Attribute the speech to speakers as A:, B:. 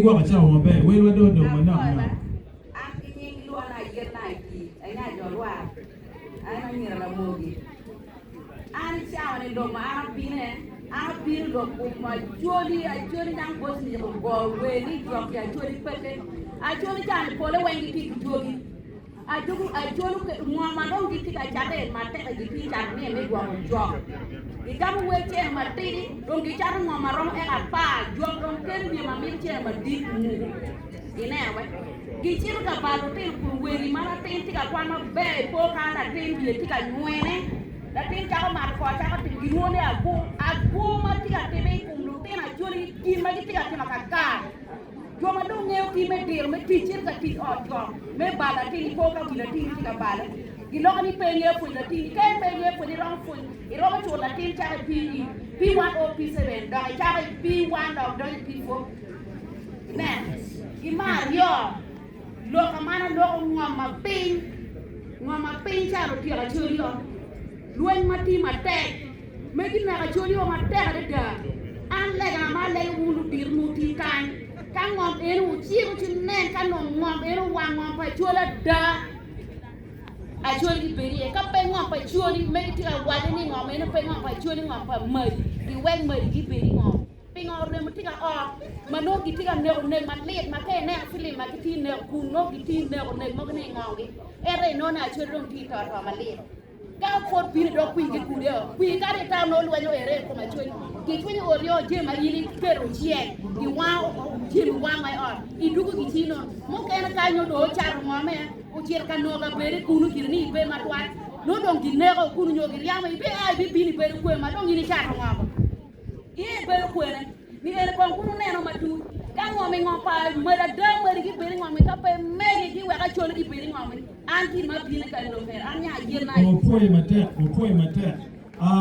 A: Gwoko cawa maber, welwa dong odong manok nok.
B: An ki nying lwona ayet na iti anya jo lwar an anyira lamogi an icawa ni lok ma an abine an abino lok kum acholi acholi nang bosni ogo wer ni jok ki acholi peke acholi cani pole weng gitye ki jogi Ajogi ajolo ngo ma dong gitye ka cate matek gitye cato ni me gwoko jok. Gigamo wel cene matidi dong gicato ngo ma romo eka apar jok dong kelo wiye ma mito cene madit muku. Ineno be? Gicito ka balo lutino kun wegi ma latin tye ka kwan maber ipo ka latin wiye tye ka nywene latin cako mato koo cako timo gilwongo ni agur agur ma tye ka time i kom lutino ajoli gin ma gitye ka timo kakare. Jo ma dong ngeyo kit me diro me tic cito ka tic ot jo me balo latin po ka wi latin tye ka bale. Giloko ni pe ingeyo pwonyo latin. Ka in pe ingeyo pwonyo iromo pwonyo iromo culo latin cako i P P1 o P7 dok icako i P1 dok donyo i P4. Ineno? Ki me aryo, lok man aloko ngom ma piny ngom ma piny calo otyeko acoli o. Lweny ma tye matek megi neko acholi o matek adada. An legana ma alego wun ludito ma wutye kany, ka ngom eni wucito ci wunen ka nongo ngom eni owang ngom pa acholi ada, acholi gibed iye. Ka pe ngom pa acholi, megi tye ka waco ni ngom eni pe ngom pa acholi, ngom pa madi, giwek madi gibed i ngom. Pingo remo tye ka ot ma nongo gitye ka neko nek malit ma ka ineno filim ma gitye neko kun nongo gitye neko nek mogo ni ingogi ento inongo ni acholi dong tye to to malit. Ka pwod bino dok kwir ki kude o, kwir kadi ita nongo lwenyo ere i kom acholi. Gicwinyo oryo jami ma in iketo ocek, giwango jami wanga i ot, idugo gici nono. Mukene kany nongo dong ocato ngome, ocito ka nongo kabede kunu gire ni ibe matwal. Nongo dong gineko kunu nyo giryamo ibi a ibibino ibedo kwe ma dong in icato ngom. In ibedo kwene? Ni eni kong kun wuneno matut. Ka ngom i ngom pa mego ada magi gibedo i ngom-mi, ka pe megi giweko acoli gibedo i ngom-mi. An gin ma abino ka lok eni, an nya aye na.
A: Wapwoyi matek, wapwoyi matek.